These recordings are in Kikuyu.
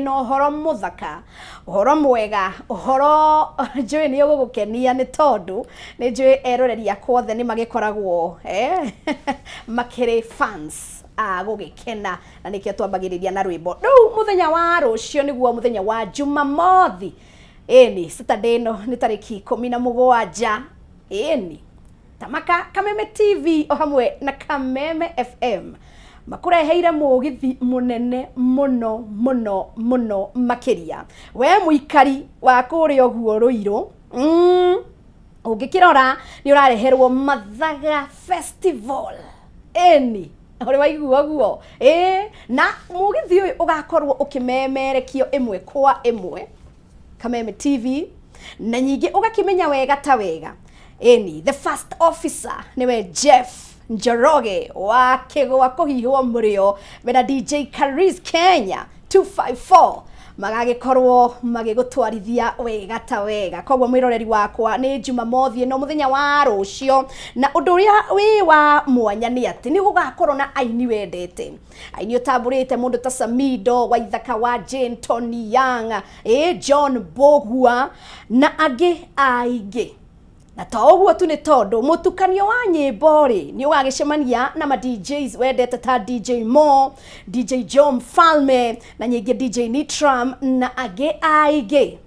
Na ũhoro mũthaka, ũhoro mwega, ũhoro njũĩ nĩ ũgũgũkenia, nĩ tondũ nĩ njũĩ eroreri akwa othe nĩ magĩkoragwo makĩrĩ fans a gũgĩkena, na nĩkĩo twambagĩrĩria na rwĩmbo rĩu. Mũthenya wa rũciũ nĩguo mũthenya wa Jumamothi, ĩni Saturday ĩno nĩ tarĩki 17, ĩni tamaka Kameme TV o hamwe na Kameme FM makũreheire mũgithi mũnene mũno mũno mũno makĩria. We mũikari wa kũrĩa ũguo Rũirũ, ũngĩkĩrora nĩ ũrareherwo Mathaga Festival. Ĩni ũrĩ waigua ũguo? Ĩĩ, na mũgithi ũyũ ũgakorwo ũkĩmemerekio ĩmwe kwa ĩmwe Kameme TV, na nyingĩ ũgakĩmenya wega ta wega, ĩni the first officer nĩwe Jeff Njoroge wa Kĩgwa kũhihwo mũrĩo mena DJ Karis Kenya 254 magagĩkorwo magĩgũtwarithia wega ta wega. Koguo mwĩroreri wakwa, nĩ Jumamothi ĩno, mũthenya wa rũcio, na ũndũ ũrĩa wĩ wa mwanya nĩ atĩ nĩ gũgakorwo na aini wendete, aini ũtambũrĩte, mũndũ ta Samido Waithaka wa Jane, Tony Young, John Bogua na angĩ aingĩ. Na to ũguo tu, nĩ tondũ mũtukanio wa nyĩmbo rĩ, nĩ ũgagĩcemania na ma DJs wendete ta DJ Mo, DJ John Falme na nyingĩ DJ Nitram na angĩ aingĩ.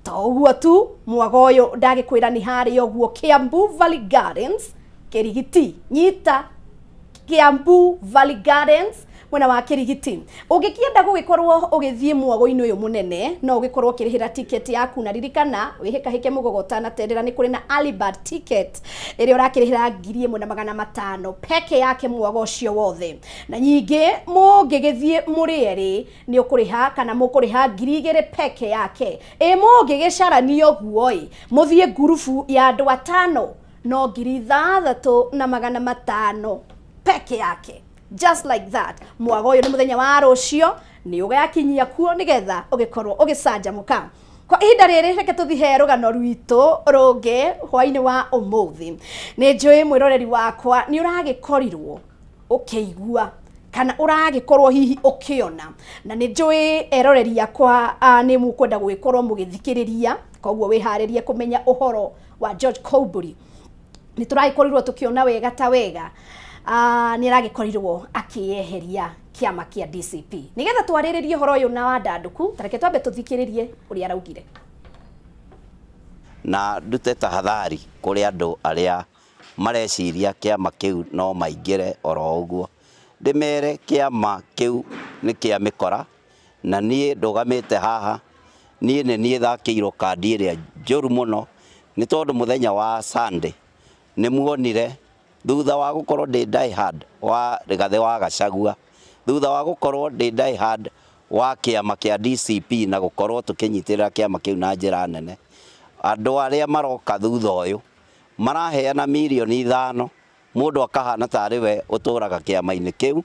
To ũguo tu, mwaga ũyũ ndagĩkwĩra nĩ harĩa ũguo Kiambu Valley Gardens, Kĩrigiti. Nyita, Kiambu Valley Gardens, mwena wa Kĩrigiti. Ũngĩkĩenda gũgĩkorwo ũgĩthiĩ mwago-inĩ ũyũ mũnene, no ũgĩkorwo ũkĩrĩhĩra ticket yaku, na ririkana wĩhĩkahĩke mũgogo ũtanatendera, nĩ kũrĩ na early bird ticket ĩrĩa ũrakĩrĩhĩra 1500 peke yake mwago ũcio wothe. Na nyingĩ mũngĩgĩthiĩ mũrĩ erĩ, nĩ ũkũrĩha kana mũkũrĩha 2000 peke yake. Ĩ mũngĩgĩcarania ũguo ĩ mũthiĩ ngurubu ya andũ atano, no 6500 peke yake. Just like that, mwago ũyũ nĩ mũthenya wa rũcio, nĩ ũgakinyia kuo nĩgetha ũgĩkorwo ũgĩcanjamũka. Kwa ihinda rĩrĩ, reke tũthiĩ he rũgano rwitũ rũngĩ hwainĩ wa ũmũthĩ. Nĩ njũĩ mwĩroreri wakwa nĩ ũragĩkorirwo ũkĩigua kana ũragĩkorwo hihi ũkĩona, na nĩ njũĩ eroreri akwa nĩ mũkwenda gũgĩkorwo mũgĩthikĩrĩria, koguo wĩharĩrie kũmenya ũhoro wa George Koimburi. Nĩ tũragĩkorirwo tũkĩona wega ta wega nĩ aragĩkorirwo akĩyeheria kĩama kĩa DCP. Nĩgetha twarĩrĩrie ũhoro ũyũ na wandandũku, ta reke twambe tũthikĩrĩrie ũrĩa araugire. Na ndute tahadhari kũrĩ andũ arĩa mareciria kĩama kĩu no maingĩre oro ũguo, ndĩmere kĩama kĩu nĩ kĩa mĩkora, na niĩ ndũgamĩte haha, niĩ nĩ niĩ thakĩirwo kandi ĩrĩa njũru mũno, nĩ tondũ mũthenya wa Sunday nĩ muonire thutha wa gũkorwo ndĩ die hard wa Rigathĩ wa Gachagua, thutha wa gũkorwo ndĩ die hard wa kĩama kĩa DCP na gũkorwo tũkĩnyitĩrĩra kĩama kĩu na njĩra nene, andũ arĩa maroka thutha ũyũ maraheana mirioni 5, mũndũ akahana tarĩ we ũtũraga kĩama-inĩ kĩu,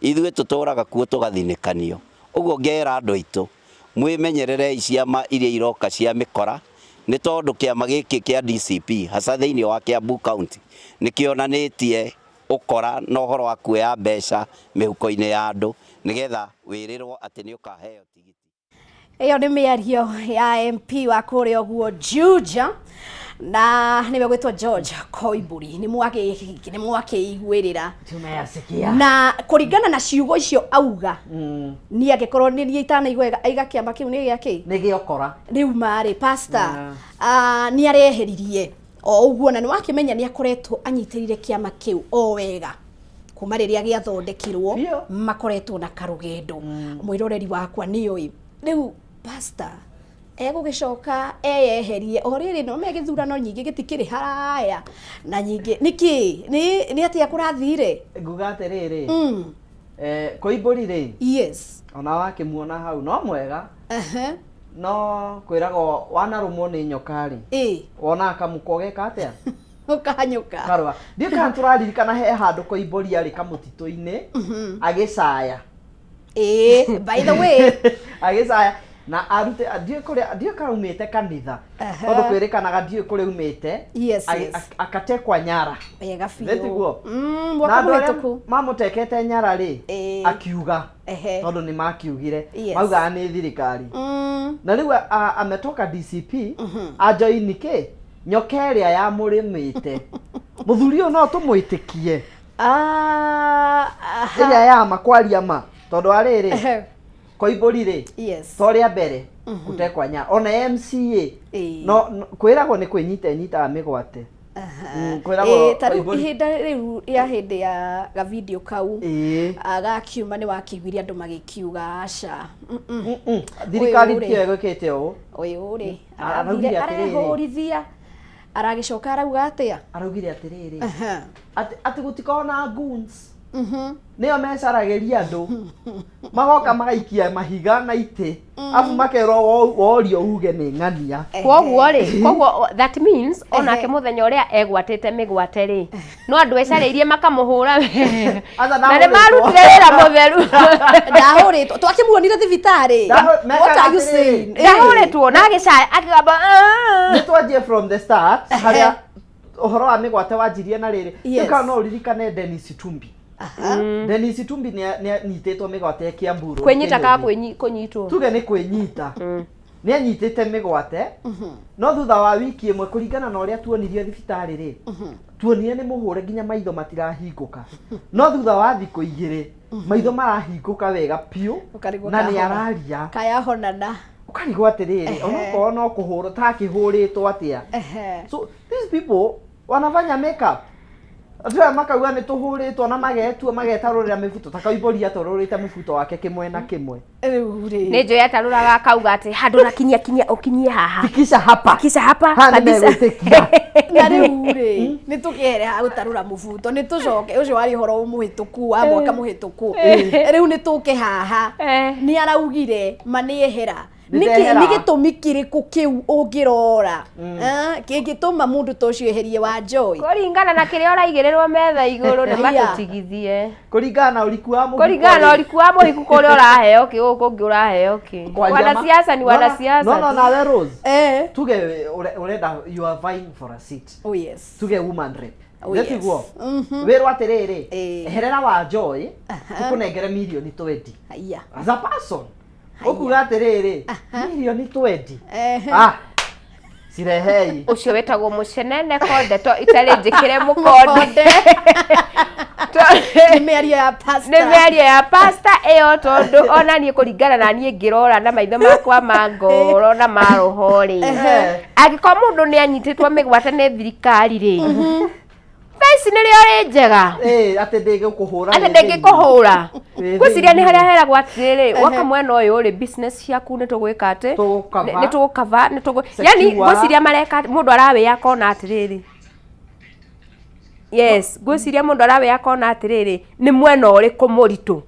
ithuĩ tũtũraga kuo tũgathinĩkanio. Ũguo ngera andũ aitũ, mwĩmenyererei ciama iria iroka cia mĩkora, nĩ tondũ kĩama gĩkĩ kĩa DCP hasa thĩinĩ wa Kiambu County nĩ kĩonanĩtie ũkora na ũhoro wa kuoya mbeca mĩhuko-inĩ ya andũ nĩgetha wĩrĩrwo atĩ nĩ ũkaheo tigiti. Ĩyo nĩ mĩario ya MP wa kũrĩa ũguo Juja, na nĩwe gwĩtwo George Koimburi. Nĩ mwakĩiguĩrĩra. Tumeyasikia. Na kũringana na ciugo icio auga, niĩ angĩkorwo nĩ niĩ itanaigua wega, aiga kĩama kĩu nĩ gĩa kĩ? Nĩ gĩokora. Rĩu marĩ pastor nĩ areheririe o ũguo, na nĩ wakĩmenya nĩ akoretwo anyitĩrĩire kĩama kĩu o wega kuma rĩrĩa gĩathondekirwo. Makoretwo na karũgendo. Mwĩroreri wakwa, nĩ ũĩ rĩu pastor egũgĩcoka eyeherie o rĩrĩ, no me gĩthurano nyingĩ gĩtikĩrĩ haraya, na nyingĩ nĩkĩ nĩ atĩa kũrathire? Nguga atĩrĩrĩ, Koimbũri rĩ, ona wakĩmuona hau no mwega, no kwĩragwo wanarũmwo nĩ nyoka rĩ, wonaga kamũkwa geka atĩa? Ũkahanyũka. Karũa. Ndiũ kana tũraririkana he handũ Koimbũri arĩ kamũtitũ-inĩ agĩcaya. Ĩĩ, by the way. Agĩcaya. Na arute ndiũĩ kũrĩa, ndiũĩ kana aumĩte kanitha, tondũ kwĩrĩkanaga ndiũĩ kũrĩa aumĩte. Akatekwa nyara. Wega biũ. Nĩtiguo? Na mwaka andũ arĩa mũhĩtũku. Mamũtekete nyara rĩ, akiuga, tondũ nĩ makiugire, maugaga nĩ thirikari. Na rĩu ametoka DCP, ajoini kĩ nyoka ĩrĩa yamũrĩmĩte. Mũthuri ũyũ no tũmwĩtĩkie? Ĩrĩa ya ma kwaria ma, tondũ arĩrĩ Koimbũri rĩ, to rĩa mbere gũtekwa nyara, ona MCA no kwĩragwo nĩ kwĩnyita ĩnyitaga mĩgwate. Kwĩragwo Ta rĩu Koimbũri ihinda rĩu rĩa hĩndĩ ya gavideo kau gakiuma, nĩ wakĩiguire andũ magĩkiuga aca. Thirikari Ũyũ rĩ. tiyo ĩgwĩkĩte ũũ. Ũyũ rĩ, Araugire arathire atĩrĩrĩ. arehũrithia, aragĩcoka arauga atĩa? Araugire atĩrĩrĩ, atĩ gũtikoragwo na goons, nĩo mecaragĩria andũ, magoka magaikia mahiga na itĩ, abu makerwo worio uge nĩ ng'ania. Koguo rĩ, koguo that means onake mũthenya ũrĩa egwatĩte mĩgwate rĩ, no andũ ecarĩirie makamũhũra Aca, na nĩ ndahũrĩtwo. Marutire wĩra mũtheru. Ndahũrĩtwo, twakĩmuonire thibitarĩ. What Mekaga are you atĩrĩrĩ. saying? Ndahũrĩtwo na agĩcaya akĩgamba "Ah." Nĩ twanjie from the start, harĩa ũhoro wa mĩgwate wanjirie na rĩrĩ. Rĩu kana no ũririkane Dennis Itumbi. Dennis Itumbi nĩ anyitĩtwo mĩgwate e Kiambu Road, Kwĩnyita kana Kĩnyũthi. Kũnyitwo? Tuge nĩ kwĩnyita, nĩ anyitĩte mĩgwate, no thutha wa wiki ĩmwe, kũringana na ũrĩa tuonirio thibitarĩ rĩ, tuonire nĩ mũhũre nginya maitho matirahingũka, no thutha wa thikũ 2 maitho marahingũka wega biũ Ũkarigwo na nĩ kahora. araria. Kayahonana. Ũkarigwo atĩrĩrĩ, onokorwo no kũhũrwo takĩhũrĩtwo atĩa? So these people wanafanya makeup. Andũ aya makauga nĩ tũhũrĩtwo na magetua magetarũrĩra mĩbuto, ta Koimbũri atarũrĩte mũbuto wake kĩmwe na kĩmwe. Rĩu rĩ, Nĩ njũĩ atarũraga akauga atĩ handũ na kinyia kinyia ũkinyie haha. Fikisha hapa. Kisha hapa Ha nĩ kabisa. megwĩtĩkia. Na rĩu rĩ, nĩ tũkĩhere ha gũtarũra mũbuto, nĩ tũcoke ũcio warĩ ũhoro mũhĩtũku wa mwaka mũhĩtũku. Rĩu nĩ tũke haha. Nĩ araugire ma nĩ ehera. Nĩ Nĩkĩ ndehera. nĩ gĩtũmi kĩrĩkũ kĩu ũngĩrora, ah, kĩngĩtũma mũndũ ta ũcio eherie wa Joy? Kũringana na kĩrĩa ũraigĩrĩrwo metha igũrũ nĩ matũtigithie. Kũringana na ũriku wa mũhuko Kũringana na rĩ. ũriku wa mũhiku, kũrĩa ũraheo kĩ, gũkũ kũngĩ ũraheo kĩ. Kwaria ma- Wanasiasa ni wanasiasa No, no, tu. nawe Rose, Eh. tuge ũrenda, you are vying for a seat, Oh yes. tuge woman rep. Oh, yes. Nĩtiguo wĩrwo atĩrĩrĩ, eherera wa Joy, tũkũnengere mirioni 20. Haya. As a person ũkuga atĩrĩrĩ, mirioni 20, ah, cirehei. Ũcio wĩtagwo mũcenene ko ndeto itarĩ njĩkĩre mũkonde. Nĩ mĩario ya pastor. Nĩ mĩario ya pasta ĩyo, tondũ ona niĩ kũringana na niĩ ngĩrora na maitho makwa ma ngoro na ma roho rĩ, angĩkorwo mũndũ nĩ anyitĩtwo mĩgwate nĩ thirikari rĩ, thaa ici nĩrĩo rĩ njega. Ĩ, atĩ ndĩgũkũhũra Atĩ wĩ thĩinĩ. ndĩngĩkũhũra. Wĩ Ngwĩciria nĩ thĩinĩ. harĩa heragwo atĩrĩrĩ, woka mwena ũyũ rĩ, business ciaku nĩ tũgwĩka atĩ Tũgũcover. nĩ tũgũcover, nĩ tũgũ yani Secure. ngwĩciria mareka mũndũ arawĩya akona atĩrĩrĩ, yes, ngwĩciria mũndũ arawĩya akona atĩrĩrĩ, nĩ mwena ũrĩkũ mũritũ?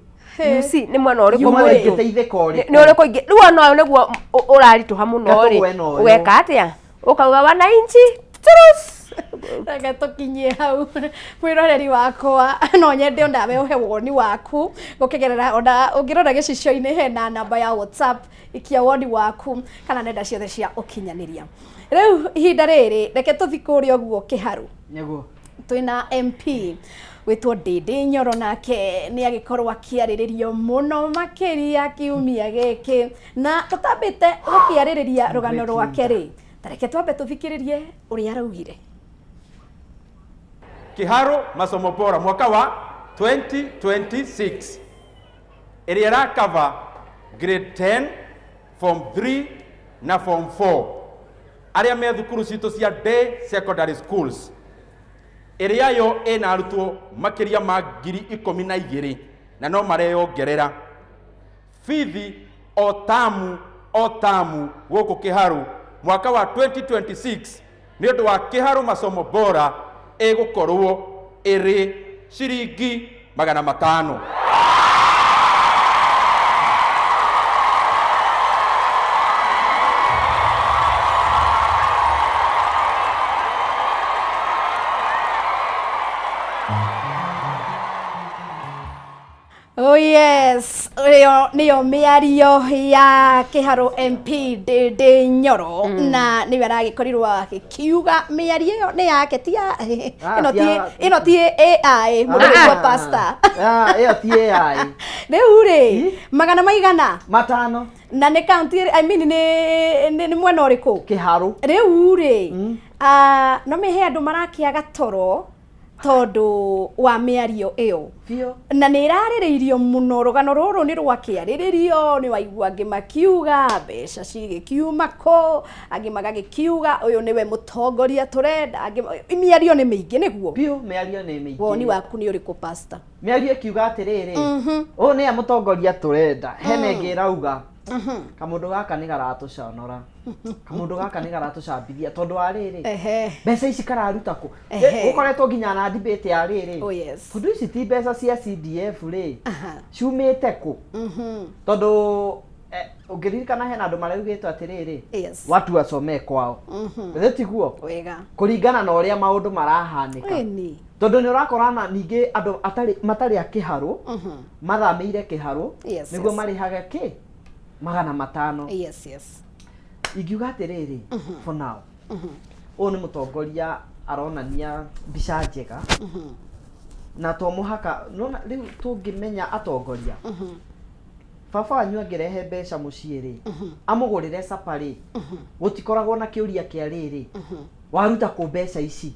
You see, nĩ mwena ũrĩkũ Yuma mũritũ? ĩngĩteithĩka ũrĩkũ? Nĩ ũrĩkũ ingĩ rĩu ona ũyũ nĩguo ũraritũha mũno rĩ, Gatũgwe na ũyũ. ũgeka atĩa? Ũkauga wananchi turus. Reke tũkinyie hau. Mwĩroreri wakwa, no nyende onawe ũhe woni waku gũkĩgerera ona ũngĩrora gĩcicio-inĩ hena namba ya WhatsApp, ikia woni waku kana nenda ciothe cia ũkinyanĩria. Rĩu ihinda rĩrĩ reke tũthi kũrĩa ũguo kĩharu. Nĩguo. Twĩna MP wĩtwo Ndĩndĩ Nyoro, nake nĩ agĩkorwo akĩarĩrĩrio mũno makĩria kiumia gĩkĩ, na tũtambĩte gũkĩarĩrĩria rũgano rwake rĩ, ta reke twambe tũthikĩrĩrie ũrĩa araugire. Kiharu Masomo Bora mwaka wa 2026 ĩrĩa ĩrakava grade 10, form 3 na form 4 arĩa me thukuru citũ cia day secondary schools, ĩrĩa yo ĩna arutwo makĩria ma 12,000 na no mareyongerera. Bithi o tamu o tamu gũkũ Kĩharu mwaka wa 2026 nĩ ũndũ wa Kĩharu Masomo Bora ĩgũkorwo ĩrĩ ciringi 500. Oh yes. Ĩyo nĩyo mĩario ya Kĩharũ MP Ndĩndĩ Nyoro, na nĩwe aragĩkorirwo agĩkiuga mĩario ĩyo nĩ yake, ti ya ĩno, ti ĩno ti AI mũndũ gwĩtwo pastor. Ah, ĩyo ti AI. Rĩu rĩ, magana maigana? 5. Na nĩ kaunti, I mean, nĩ mwena ũrĩkũ? Kĩharũ. Rĩu rĩ, no mehe andũ marakĩaga toro tondũ wa mĩario ĩyo. Biũ. Na nĩ ĩrarĩrĩirio mũno, rũgano rũrũ nĩ rwakĩarĩrĩrio, nĩ waigua angĩ makiuga mbeca cigĩkiuma kũ, angĩ magagĩkiuga ũyũ nĩwe mũtongoria tũrenda, angĩ mĩario nĩ mĩingĩ nĩguo. Biũ, mĩario nĩ mĩingĩ. Woni waku nĩ ũrĩkũ, pastor? Mĩario ĩkiuga atĩrĩrĩ, ũyũ nĩye mũtongoria tũrenda, hena ĩngĩ ĩrauga kamũndũ gaka nĩ garatũconora, kamũndũ gaka nĩ garatũcambithia tondũ wa rĩrĩ, mbeca ici kararuta kũ? Gũkoretwo nginya na debate ya rĩrĩ, Oh yes. tondũ ici ti mbeca cia CDF rĩ, ciumĩte kũ? Tondũ ũngĩririkana hena andũ maraugĩte atĩrĩrĩ, watu wasomee kwao, githĩ tiguo? Wega. Kũringana na ũrĩa maũndũ marahanĩka. Ĩni. Tondũ nĩ ũrakora na ningĩ andũ atarĩ matarĩ a Kĩharũ mathamĩire Kĩharũ nĩguo marĩhage kĩ 500. Yes. Ingiuga atĩrĩrĩ, for now ũyũ nĩ mũtongoria aronania mbica njega, na to mũhaka nona rĩu tũngĩmenya atongoria, baba wanyu angĩrehe mbeca mũciĩ rĩ, amũgũrĩre capa rĩ, gũtikoragwo na kĩũria kĩa rĩrĩ, waruta kũ mbeca ici?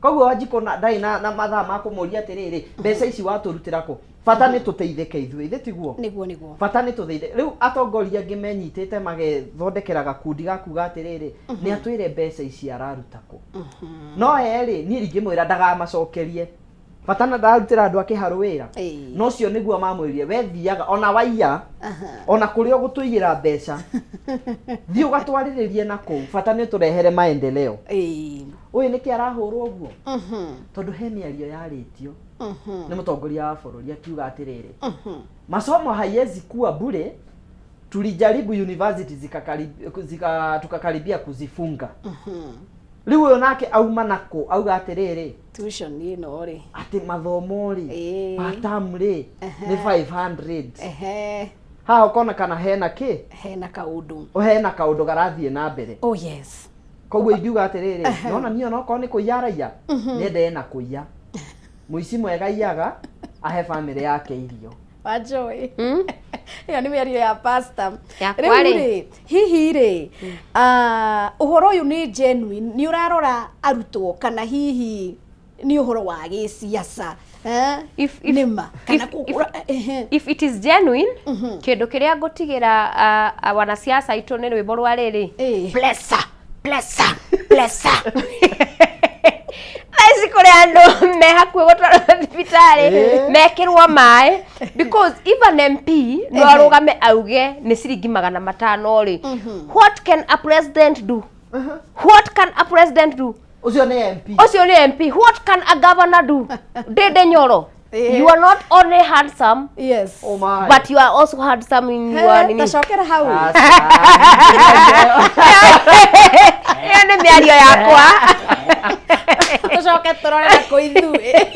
Koguo Wanjikũ ndarĩ na mathaa ma kũmũria atĩrĩrĩ, mbeca ici watũrutĩra kũ? Bata nĩ tũteithĩke ithuĩ, ithe tiguo? Nĩguo, nĩguo. Bata nĩ tũteithĩke. Rĩu atongoria angĩ menyitĩte magethondekera gakundi ga kuga atĩrĩrĩ, nĩ atwĩre mbeca ici araruta kũ. No erĩ niĩ ingĩmwĩra ndagamacokerie, bata na ndarutĩra andũ a Kĩharũ wĩra. No ũcio nĩguo mamwĩrire, we thiaga ona waiya, ona kũrĩa ũgũtũiyĩra mbeca, thiĩ ũgatwarĩrĩrie na kũu, bata nĩ ũtũrehere maendeleo. Ũyũ nĩkĩ arahũrwo ũguo? Tondũ he mĩario yarĩtio nĩ mũtongoria wa bũrũri akiuga atĩrĩrĩ, masomo haiwezi kuwa bure, tulijaribu university tukakaribia kuzifunga. Rĩu ũyũ nake auma nakũ auga atĩrĩrĩ, tuition ĩno rĩ, atĩ mathomo rĩ, per term rĩ, nĩ 500. Haha ũkona kana hena kĩ? Hena kaũndũ. Hena kaũndũ garathiĩ na mbere. Oh yes. Koguo ingiuga atĩrĩrĩ, nona niĩ onokorwo nĩ kũiya araiya, nĩende na kũiya. Mũici mwega aiyaga ahe bamĩrĩ yake irio. Wanjoy. Ĩyo nĩ mĩario ya pastor. Yakwa Rĩu rĩ. rĩ, hihi rĩ, ũhoro ũyũ nĩ genuine, nĩ ũrarora arutwo kana hihi nĩ ũhoro wa gĩciaca? Nĩma kana If it is genuine, kĩndũ kĩrĩa ngũtigĩra wanasiasa aitũ nĩ rwĩmbo rwa rĩrĩ. Blessa, blessa, blessa. Thaa ici kũrĩ andũ me hakuhĩ gũtwarwo thibitarĩ, mekĩrwo maĩ, because if an MP no arũgame auge nĩ ciringi 500 rĩ, what can a president do? What can a president do? Ũcio nĩ MP. Ũcio nĩ MP. What can a governor do? Ndĩndĩ Nyoro, you are not only handsome, Oh my. but you are also handsome in your nini. Tacokera hau. Ĩyo nĩ mĩario yakwa. Tũcoke tũrore na kũ ithuĩ.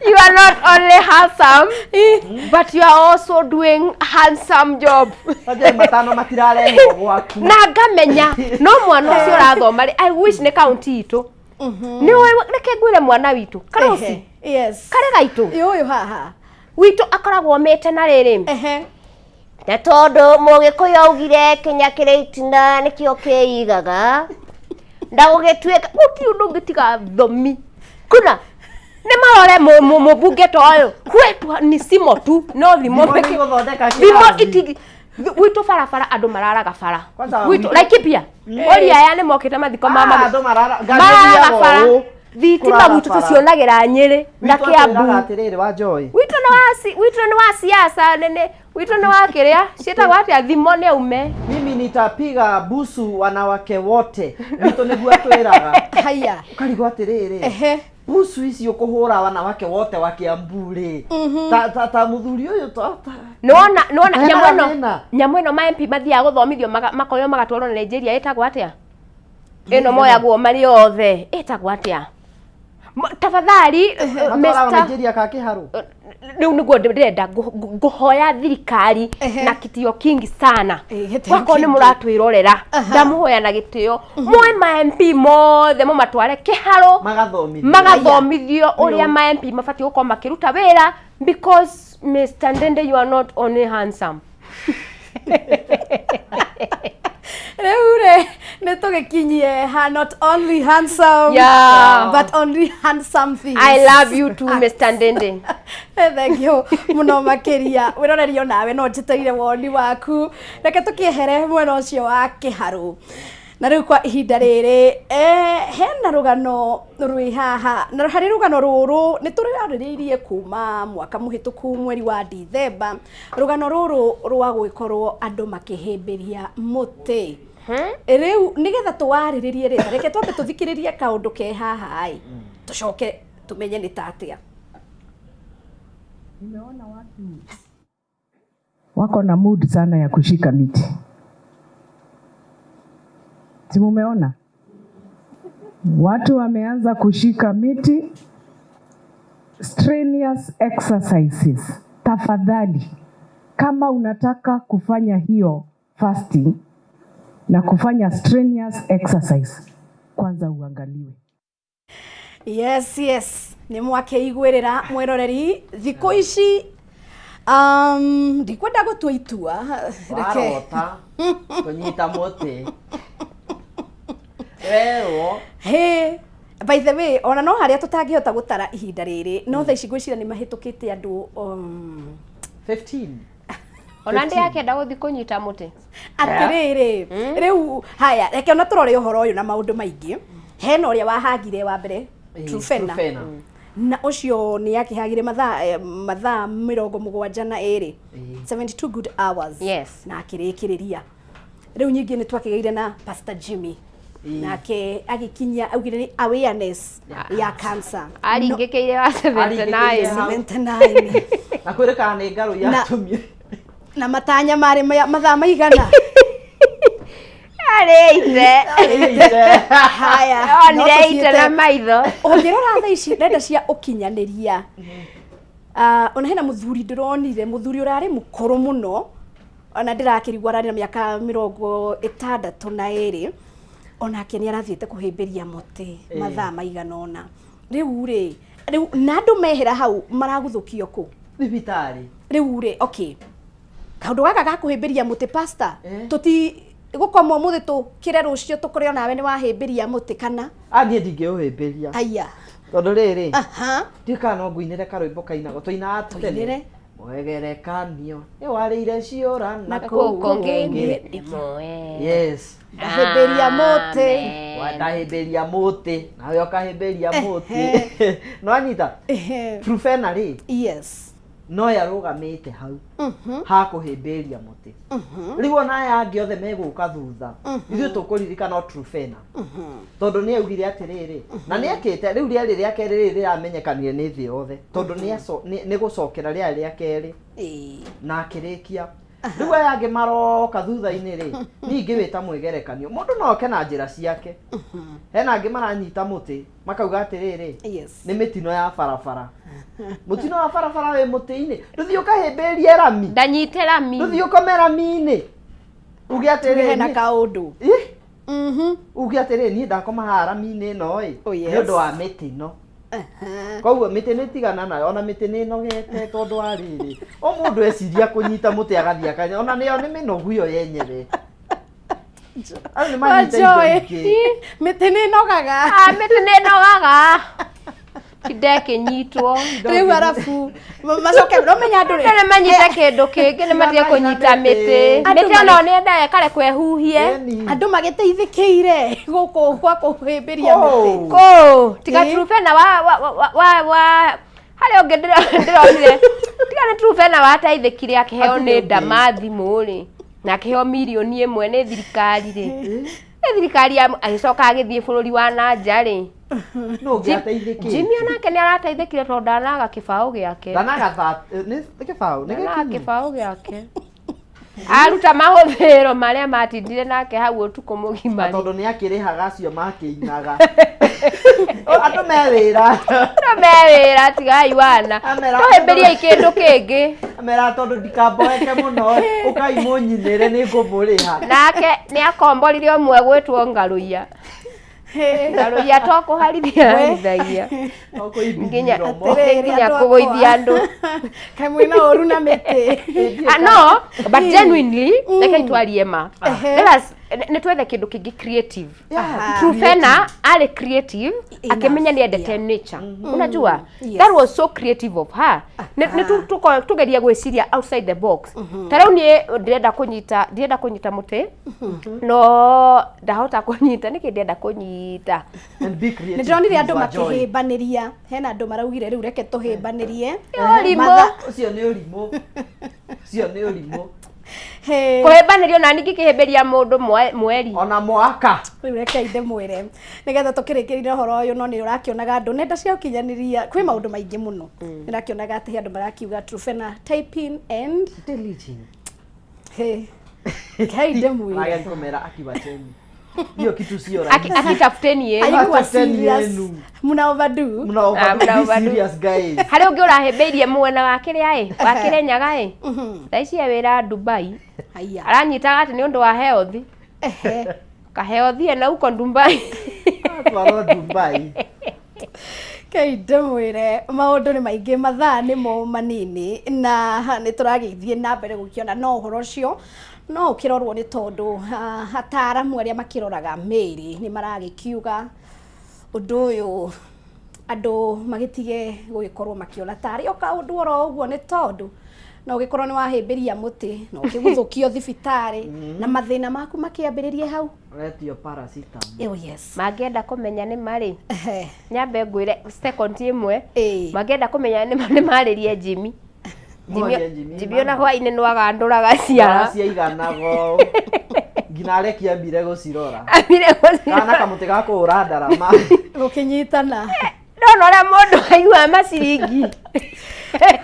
You are not only handsome, but you are also doing handsome job. Wajoi 5 matirarehwo gwaku. Na ngamenya no mwana ũcio ũrathoma rĩ, I wish nĩ kaunti itũ. Nĩ ũĩ reke ngwĩre mwana witũ Karosi. Yes. Karĩ gaitũ. Ũyũ haha. Witũ akoragwo omĩte na rĩrĩ. Na tondũ Mũgĩkũyũ augire Kenya kĩrĩ itina nĩkĩo kĩigaga, na gũgĩtuĩka gũtirĩ ũndũ ũngĩtiga thomi. Kuna nĩ marore mũmbunge ta ũyũ kwetu ni simo tu, no thimo Thimo peke. nĩgũthondeka Thimo kĩrathi. itigi gwitũ barabara andũ mararaga bara. Kwanza Gwitũ witũ- Laikipia. Ori aya nĩ mokĩte mathiko ma Ah, mami. andũ marara ngari Mararaga ĩthiaga bara. ũũ. Thitima Kũrara gwitũ bara. tũcionagĩra Nyĩrĩ na Witũ Kiambu. atwĩraga atĩrĩrĩ wa Joy. Witũ nĩ wa witũ nĩ wa siasa nene, witũ nĩ wa kĩrĩa ciĩtagwo atĩa, thimo nĩ aume. Mimi nitapiga busu wanawake wote. Witũ nĩguo atwĩraga. Haya. Ũkarigwo atĩrĩrĩ. Busu ici ũkũhũra wanawake wote wa Kiambu rĩ. Ta mũthuri ũyũ ta. Nĩwona, nĩwona Hena nyamũ ĩno, thĩna. nyamũ ĩno ma MP mathiaga gũthomithio makoywo magatwarwo na Nigeria ĩtagwo atĩa? Ĩno moyagwo marĩ othe, ĩtagwo atĩa? Tafadhali Matwaraga Mr. Nigeria ka kĩharũ. Rĩu nĩguo ndĩrenda ngũhoya thirikari na kitio kingi sana. Gĩtĩo Wakorwo nĩ kĩingĩ. Mũratwĩrorera, ndamũhoya na gĩtĩo, muoe ma MP mothe mũmatware kĩharo, Magathomithio. Magathomithio ũrĩa ma MP mabatiĩ gũkorwo makĩruta wĩra, because Mr. Ndende, you are not only handsome. Rĩu rĩ, nĩ tũgĩkinyie ha not only handsome but only handsome things. I love you too, Mr. Ndende. Thank you mũno makĩria. Wĩrorerio nawe no njetereire woni waku. Reke tũkĩehere mwena ũcio wa kĩharũ na rĩu kwa ihinda rĩrĩ, hena rũgano rwĩ haha, na harĩ rũgano rũrũ nĩ tũrarĩrĩirie kuma mwaka mũhĩtũku mweri wa Dithemba, rũgano rũrũ rwa gwĩkorwo andũ makĩhĩmbĩria mũtĩ. Rĩu nĩgetha tũwarĩrĩrie rĩ, reke twambe tũthikĩrĩrie kaũndũ ke haha ĩ, tũcoke tũmenye nĩ ta atĩa. Nimeona watu wako na mood sana ya kushika miti. Si mumeona? Watu wameanza kushika miti. Strenuous exercises. Tafadhali, kama unataka kufanya hiyo fasting na kufanya strenuous exercise, kwanza uangaliwe. Yes, nĩ mwakĩiguĩrĩra mwĩroreri. Thikũ ici ndikwenda gũtua itua. Reke Warota kũnyita mũtĩ werwo. Hey, by the way, ona no harĩa tũtangĩhota gũtara ihinda rĩrĩ, no thaa ici ngwĩciria nĩ mahĩtũkĩte andũ 15. Ona ndĩ akĩenda gũthiĩ kũnyita mũtĩ. Atĩrĩrĩ, rĩu haya, reke ona tũrore ũhoro ũyũ na maũndũ maingĩ. Hena ũrĩa wahagire wa mbere, Trufena. Trufena. Na ũcio nĩ akĩhagire mathaa 72, 72 good hours, na akĩrĩkĩrĩria. Rĩu nyingĩ nĩ twakĩgĩire na Pastor Jimmy, nake agĩkinyia augire nĩ awareness ya cancer. Aringĩkĩire wa 79. Aringĩkĩire hau. 79. Na kwĩrĩkana nĩ ngarũ yatũmire. Na matanya marĩ mathaa maigana? Arĩ ithe. Haya, no Onire ite tũthiĩte- na maitho. Ũngĩrora thaa ici nenda cia ũkinyanĩria, ona hena mũthuri ndĩronire, mũthuri ũrarĩ mũkũrũ mũno, ona ndĩrakĩrigwo ararĩ na mĩaka 62, onake nĩ arathiĩte kũhĩmbĩria mũtĩ mathaa maigana ũna. Rĩu rĩ, rĩu na andũ mehera hau maraguthũkio kũ? Thibitarĩ. Rĩu rĩ, okay, kaũndũ gaka ga kũhĩmbĩria mũtĩ, pastor, tũti gũkoma ũmũthĩ tũkĩre rũciũ tũkore onawe nĩ wahĩmbĩria mũtĩ kana? A niĩ ndingĩũhĩmbĩria. Aya. Tondũ rĩrĩ, ndiũĩ kana no ngũinĩre karwĩmbo kainagwo tũinaga Tũinĩre. tene. Mwegerekanio nĩ warĩire ciũra na Na kũu kũu kũngĩ. Ndĩmoe. Yes. Ndahĩmbĩria mũtĩ. Ndahĩmbĩria mũtĩ nawe ũkahĩmbĩria mũtĩ, no anyita. Trufena rĩ, no yarũgamĩte hau ha kũhĩmbĩria mũtĩ. Rĩu ona aya angĩ othe megũka thutha, ithuĩ tũkũririkana o Trufena, tondũ nĩ augire atĩrĩrĩ, na nĩ ekĩte. Rĩu rĩarĩ rĩa kerĩ rĩrĩ rĩramenyekanire nĩ thĩ yothe, tondũ nĩ gũcokera rĩarĩ rĩa kerĩ na akĩrĩkia. Rĩu aya angĩ maroka thutha-inĩ rĩ, niĩ ingĩwĩta mwĩgerekanio. Mũndũ no oke na njĩra ciake. Hena angĩ maranyita mũtĩ makauga atĩrĩrĩ, nĩ mĩtino ya barabara. Mũtino wa barabara wĩ mũtĩ-inĩ? Ndũthiĩ ũkahĩmbĩrie rami. Ndanyite rami. Ndũthiĩ ũkome rami-inĩ uge atĩrĩrĩ, Hena kaũndũ. Ih, uge atĩrĩrĩ, niĩ ndakoma haha rami-inĩ ĩno ĩ, nĩ ũndũ wa mĩtino. Koguo mĩtĩ nĩ tigana nayo, ona mĩtĩ nĩ ĩnogete, tondũ wa rĩrĩ, o mũndũ eciria kũnyita mũtĩ agathiĩ akanya, ona nĩyo nĩ mĩnogu ĩyo yenyewe. Andũ nĩ manyita indo Wanjoe. ingĩ. Mĩtĩ nĩ ĩnogaga. Ah, mĩtĩ nĩ ĩnogaga, ndekĩnyitwo. Rĩu arabu macoke no menya andũ rĩ. Nĩ manyite kĩndũ kĩngĩ, nĩ matige kũnyita mĩtĩ. Andũ Mĩtĩ ona nĩ endaga ĩkarekwo ĩhuhie. Ĩni. Andũ magĩteithĩkĩire gũkũ gwa kũhĩmbĩria mũtĩ. Kũ tiga Trufena wa harĩa ũngĩ ndĩronire, tiga nĩ Trufena wateithĩkire akĩheo Hatirĩ nĩ ũngĩ. ndama thimũ rĩ, na akĩheo mirioni 1 nĩ thirikari rĩ, nĩ thirikari ya agĩcoka agĩthiĩ bũrũri wa nanja rĩ. Nũ ũngĩ ateithĩkĩte? Jimmy onake nĩ arateithĩkire tondũ ndanaga kĩbaũ gĩake. Ndanaga nĩ kĩbaũ nĩ Ndanaga gĩkinyu. kĩbaũ gĩake. Aruta mahũthĩro marĩa matindire nake hau ũtukũ mũgima. Na tondũ nĩ akĩrĩhaga acio makĩinaga. Andũ me wĩra. Andũ me wĩra tigai wana. Tũhĩmbĩriei kĩndũ kĩngĩ. Amera tondũ ndikamboeke mũno ũkai mũnyinĩre nĩ ngũmũrĩha. Nake nĩ akomborire ũmwe gwĩtwo Ngarũiya. Ngarũiya to kũharithia harithagia. Nginya nginya kũgũithia andũ. Kaĩ mwĩna ũru na mĩtĩ. Ah, no, but genuinely, reke twarie ma. Let us nĩ twethe kĩndũ kĩngĩ creative. Trufena arĩ creative akĩmenya nĩ endete nature. Unajua? That was so creative of her. Nĩ tũgerie gwĩciria outside the box. Ta rĩu niĩ ndĩrenda kũnyita ndĩrenda kũnyita mũtĩ no ndahota kũnyita nĩkĩ ndĩrenda kũnyita. And be creative. Nĩ ndĩronire andũ Please, Joy. makĩhĩmbanĩria hena andũ maraugire rĩu reke tũhĩmbanĩrie. Ũrimũ. Ũcio nĩ ũrimũ. Ũcio nĩ ũrimũ. Hey. Kũhĩmbanĩrio nani ngĩkĩhĩmbĩria mũndũ mweri. Ona mwaka. Rĩu reke ndĩmwĩre nĩgetha tũkĩrĩkĩrĩrie ũhoro ũyũ no nĩ ũrakĩonaga andũ nenda cia ũkinyanĩria kwĩ maũndũ maingĩ mũno. Nĩ ũrakĩonaga atĩ he andũ marakiuga Trufena typing and Deleting. Hey. Rekei ndĩmwĩre. Ryan kũmera akiwacheni. Hiyo kitu sio rahisi. Akitafuteni yenu. Haikuwa Tafuteni serious. yenu. Mna overdo. Mna overdo. Ah, mna Be overdo. serious guys. Harĩ ũngĩ ũrahĩmbĩirie mwena wa kĩrĩa ĩ wa Kĩrĩnyaga ĩ thaa ici e wĩra Dubai. Haya. Aranyitaga atĩ nĩ ũndũ wa health. Ehe. Kahealth na huko Dubai. Atwarwo Dubai. Kei ndĩmwĩre maũndũ nĩ maingĩ mathaa nĩmo manini na nĩ tũragĩthiĩ na mbere gũkĩona no ũhoro ũcio no ũkĩrorwo nĩ tondũ ataaramu arĩa makĩroraga mĩĩrĩ nĩ maragĩkiuga ũndũ ũyũ andũ magĩtige gũgĩkorwo makĩona tarĩ o kaũndũ oro ũguo nĩ tondũ no ũgĩkorwo nĩ wahĩmbĩria mũtĩ na ũkĩguthũkio thibitarĩ na mathĩna maku makĩambĩrĩrie hau. Retio paracetamol. Oh yes. Mangĩenda kũmenya nĩ marĩ Ehe. nyambe ngwĩre second ĩmwe. Ĩĩ. Mangĩenda kũmenya nĩ nĩ marĩrie Jimmy. Morie Jimmy. Jimmy ona hwainĩ no agandũraga ciara. Ciaiganaga nginya arekia ambire gũcirora. Ambire gũcirora. Kana kamũtĩ ga kũhũra ndarama. Gũkĩnyitana. Ndona ũrĩa mũndũ aiguaga maciringi.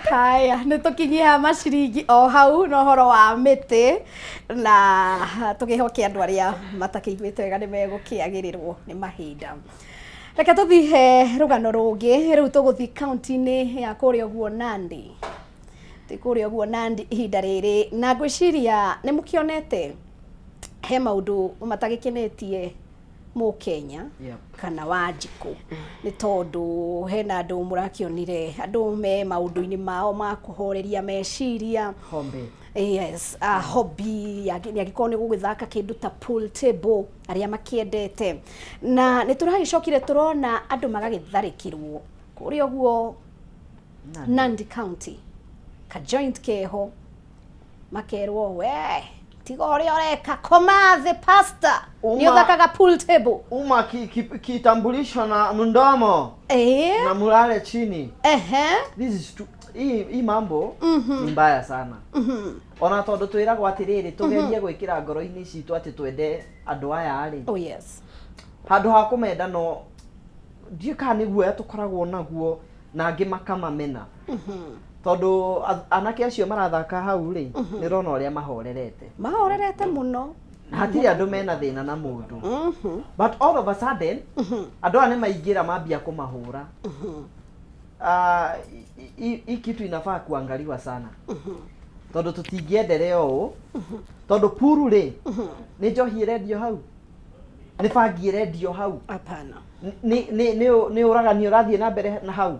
Haya, nĩ tũkinyie haha maciringi o hau na ũhoro wa mĩtĩ na tũkĩhoke andũ arĩa matakĩiguĩte wega nĩ megũkĩagĩrĩrwo nĩ mahinda. Reke tũthiĩ he rũgano rũngĩ, rĩu tũgũthiĩ kaunti-inĩ ya kũrĩa ũguo Nandi. Twĩ kũrĩa ũguo Nandi ihinda rĩrĩ na ngwĩciria nĩ mũkĩonete he maũndũ matagĩkenetie Mũkenya kana Wanjikũ nĩ tondũ hena andũ mũrakĩonire andũ me maũndũ-inĩ mao ma kũhoreria meciria. Hobby. Yes, hobby angĩkorwo nĩ gũgĩthaka kĩndũ ta pool table arĩa makĩendete. Na nĩ tũragĩcokire tũrona andũ magagĩtharĩkĩrwo kũrĩa ũguo Nandi County ka joint keho makerwo we tiga ũrĩa ũreka koma thĩ pastor nĩ ũthakaga pool table. Uma kitambulisho na mdomo na mulale chini. This is too, hii mambo ni mbaya sana. Ona tondũ twĩragwo atĩrĩrĩ tũgerie gwĩkĩra ngoro-inĩ citũ atĩ twende andũ aya rĩ. Oh yes. Handũ ha kũmenda no ndiũĩ kana nĩ guoya tũkoragwo naguo na angĩ makamamena. Tondũ anake acio marathaka hau rĩ, nĩ ũrona ũrĩa mahorerete. Mahorerete mũno. Na hatirĩ andũ mena thĩna na mũndũ. But all of a sudden, andũ aya nĩ maingĩra mambia kũmahũra. Hii kitu inafaa kuangaliwa sana. Tondũ tũtingĩenderea ũũ. Tondũ puru rĩ, nĩ njohi ĩrendio hau. Nĩ bangi ĩrendio hau. Hapana. Nĩ ũragani ũrathiĩ na mbere na hau.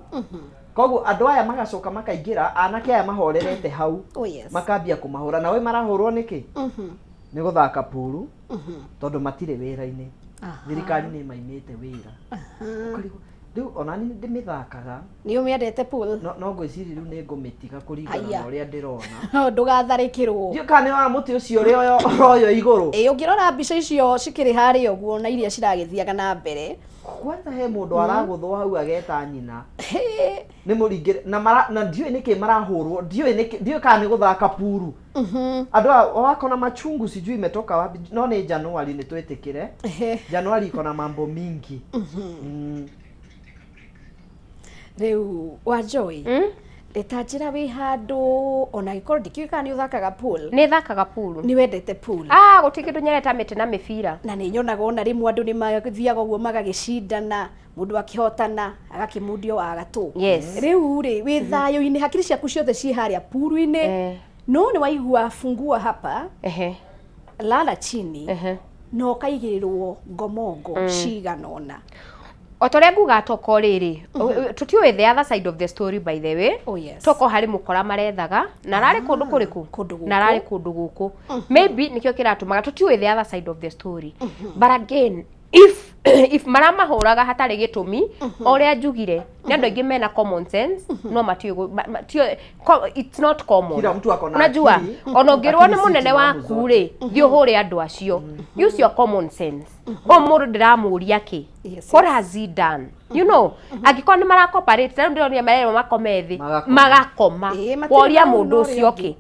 Koguo andũ aya magacoka makaingĩra, anake aya mahorerete hau. Oh yes. Makambia kũmahũra. Na we marahũrwo nĩkĩ? Nĩ gũthaka puru, tondũ matirĩ wĩra-inĩ. Thirikari nĩ ĩmaimĩte wĩra. Ũkarigwo, rĩu ona niĩ ndĩmĩthakaga. Nĩ ũmĩendete pool? No ngwĩciria rĩu nĩ ngũmĩtiga kũringana na ũrĩa ndĩrona. No ndũgatharĩkĩrwo. Ndiũĩ kana nĩ wa mũtĩ ũcio ũrĩa ũroywo igũrũ. Ĩĩ, ũngĩrora mbica icio cikĩrĩ harĩa ũguo na iria ciragĩthiaga na mbere. Kwanza he mũndũ aragũthwo hau ageta nyina. Nĩ mũringĩre na mara, na ndiũĩ nĩkĩ marahũrwo, ndiũĩ nĩkĩ, ndiũĩ kana nĩ gũthaka puru. Andũ aya wako na machungu sijui imetoka wapi, no nĩ Januari nĩ twĩtĩkĩre. Januari iko na mambo mingi. Rĩu wa Joy. Ta njĩra wĩ handũ ona angĩkorwo ndikĩũĩ kana nĩ ũthakaga pool. Nĩ thakaga pool. Nĩ wendete pool. Ah, gũtirĩ kĩndũ nyendete ta mĩtĩ na mĩbira. Na nĩ nyonaga ona rĩmwe andũ nĩ mathiaga ũguo magagĩcindana, mũndũ akĩhotana agakĩmundio wa gatũ. Yes. Rĩu rĩ, wĩ thayũ-inĩ, hakiri ciaku ciothe ciĩ harĩa pool-inĩ. No nĩ waigua fungua hapa, lala chini, na ũkaigĩrĩrwo ngomongo cigana ũna. O ta ũrĩa nguga toko rĩrĩ, tũtiũĩ the other side of the story, by the way. Oh, yes. Toko harĩ mũkora marethaga na ararĩ kũndũ kũrĩkũ? Kũndũ gũkũ. Na ararĩ kũndũ gũkũ, maybe nĩkĩo kĩratũmaga tũtiũĩ the other side of the story. But again, if maramahũraga hatarĩ gĩtũmi, o ũrĩa njugire, nĩ andũ aingĩ mena common sense, no matiũĩ it's not common. Kila mtu ako na Unajua, akili, ona ũngĩrwo nĩ lakini si mũnene timamu waku zote. rĩ, thiĩ ũhũre andũ acio, use your common sense. O mũndũ ndĩramũria kĩ, what has he done? Angĩkorwo nĩ maracoperate, rĩu ndĩronire marerwo makome thĩ. Magakoma. Magakoma. Ĩĩ, matirĩ woria na mũndũ ũna ũcio ũrĩa kĩ,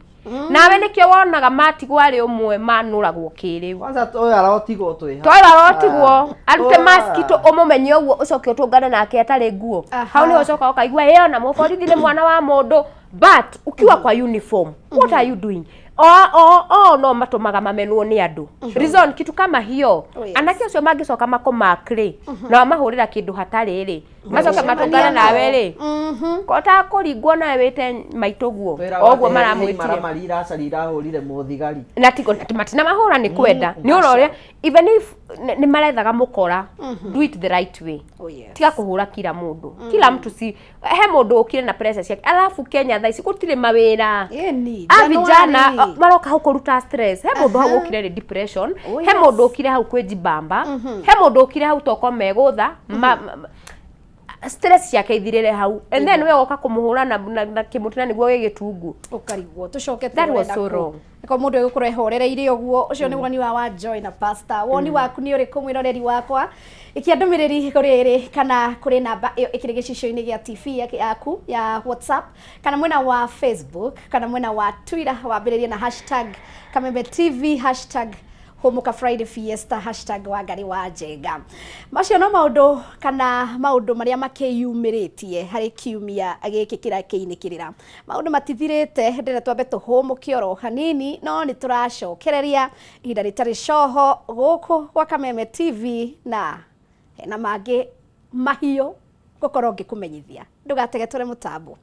nawe nĩkĩo wonaga matigwo arĩ ũmwe manũragwo kĩrĩu. Kwanza ũyũ arotigwo twĩ Toyo arotigwo arute maski tu, ũmũmenye ũguo, ũcoke ũtũngane nake atarĩ nguo. Hau nĩho ũcoka ũkaigua ĩyo na mũborithi nĩ mwana wa mũndũ, but ukiwa kwa uniform, what are you doing? O no matũmaga mamenwo nĩ andũ, reason kitu kama hiyo. Oh, yes. Anake acio mangĩcoka makũmark rĩ, na wamahũrĩra kĩndũ hatarĩ rĩ, macoke matũngane nawe rĩ, kota kũringwo nawe wĩte maitũ guo o ũguo maramwĩtire. Maramari iracari irahũrire mũthigari. Na tigo matina mahũra nĩ kwenda nĩ ũra ũrĩa, even if nĩ marethaga mũkora, do it the right way. Oh, yes. Tiga kũhũra kila mũndũ, kila mtu si he mũndũ ũkire na pressure ciake. Alafu Kenya thaa ici gũtirĩ mawĩra. Ĩni, a vijana January. maroka hau kũruta stress. He mũndũ hau ũkire nĩ depression, Oh, he yes. mũndũ ũkire hau kwĩjibamba, he mũndũ ũkire hau toko megũtha stress ciake ithirĩre hau, and then we woka kũmũhũra na kĩmũtĩ na nĩguo gĩ gĩtungu. Ũkarigwo tũcoke. That was so wrong. Ko mũndũ egũkorwo ehorereire ũguo. Ũcio nĩ woni wa Joy na Pastor. Woni waku nĩ ũrĩkũ, mwĩroreri wakwa? Ikia ndũmĩrĩri kũrĩ ĩrĩ kana kũrĩ namba ĩyo ĩkĩrĩ gĩcicio-inĩ gĩa TV yaku ya WhatsApp, kana mwena wa Facebook, kana mwena wa Twitter, wambĩrĩrie na #KamembeTV, #HũmũkaFridayFiesta, #WangariWaNjenga. Macio no maũndũ kana maũndũ marĩa makĩyumĩrĩtie harĩ kiumia gĩkĩ kĩrĩa kĩinĩkĩrĩra. Maũndũ matithirĩte, ndĩrenda twambe tũhũmũke oro hanini, no nĩ tũracokereria ihinda rĩtarĩ coho gũkũ gwa Kameme TV, na hena mangĩ mahiũ ngũkorwo ngĩkũmenyithia. Ndũgatege tũre mũtambo.